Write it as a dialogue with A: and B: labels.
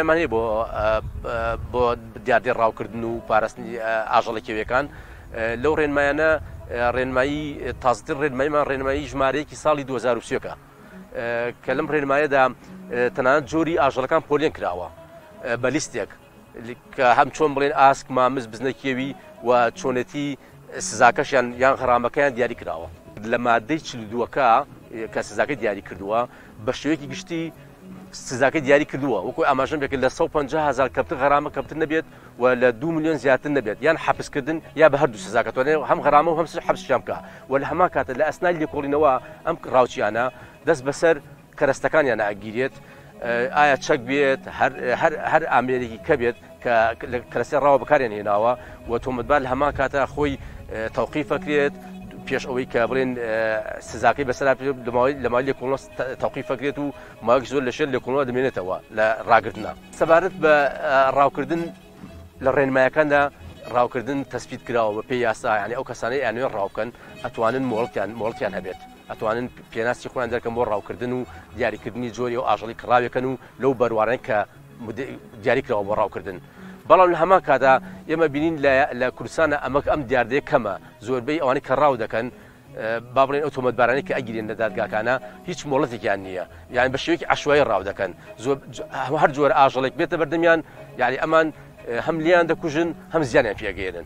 A: مان هەیە بۆ بۆ دیاردەی ڕاوکردن و پاراستنی ئاژەڵە کێویەکان لەو ڕێنمایانە ڕێنمایی تازتر ڕێنماییمان ڕێنمایی ژمارەیەکی ساڵی 2023 کە لەم ڕێنمایەدا تەنانەت جۆری ئاژەڵەکان پۆلێن کراوە بە لیستێک کە هەم چۆن بڵێن ئاسک مامز بزنە کێوی و چۆنێتی سزاکەشیان یان غەرامەکەیان دیاری کراوە. لە مادەی 42ەکە کە سزاکەی دیاری کردووە بە شێوەیەکی گشتی سزاکەی دیاری کردووە وەکو ئاماژەم پێکرد لە 150 هەزار کەمتر غەرامە کەمتر نەبێت و لە 2 ملیۆن زیاتر نەبێت یان حەبسکردن یا بە هەردوو سزاکە توانێت هەم غەرامە و هەم حەبسیان بکا و لە هەمان کاتە لە ئەسنای لێکۆڵینەوە ئەم ڕاوچیانە دەست بەسەر کەرەستەکانیان ئەگیرێت ئایا چەک بێت هەر هەر هەر ئامێرێکی کە بێت کە لە کەرەستەی ڕاوە بەکاریان هێناوە و تۆمەتبار لە هەمان کاتە خۆی تەوقیف ئەکرێت پێش ئەوەی کە بڵێن سزاکەی بەسەرا لە ماوەی لێکۆڵینەوە تەوقیف ئەکرێت و ماوەیەکی زۆر لە شوێن لێکۆڵینەوە دەمێنێتەوە لە ڕاگرتنە. سەبارەت بە ڕاوکردن لە ڕێنمایەکاندا ڕاوکردن تەسبیت کراوە بە پێی یاسا یانی ئەو کەسانەی ئەیانەوێت ڕاو بکەن ئەتوانن مۆڵەتیان مۆڵەتیان هەبێت ئەتوانن پێناسی خۆیان دەرکەن بۆ ڕاوکردن و دیاریکردنی جۆری ئەو ئاژەڵی کە ڕاوێکەن و لەو بەروارانەی کە دیاری کراوە بۆ ڕاوکردن بەڵام لە هەمان کاتا ئێمە بینین لە کوردستانە ئەمە ئەم دیاردەیە کەمە زۆربەی ئەوانەی کە ڕاو دەکەن با بڵێن ئەو تۆمەتبارانەی کە ئەگیرێن لە دادگاکانە هیچ مۆڵەتێکیان نییە یان بە شێوەیەکی عشوایی ڕاو دەکەن زۆر هەر جۆرە ئاژەڵێک بێتە بەردەمیان یعنی ئەمان هەم لیان دەکوژن هەم زیانیان پێگەێنن.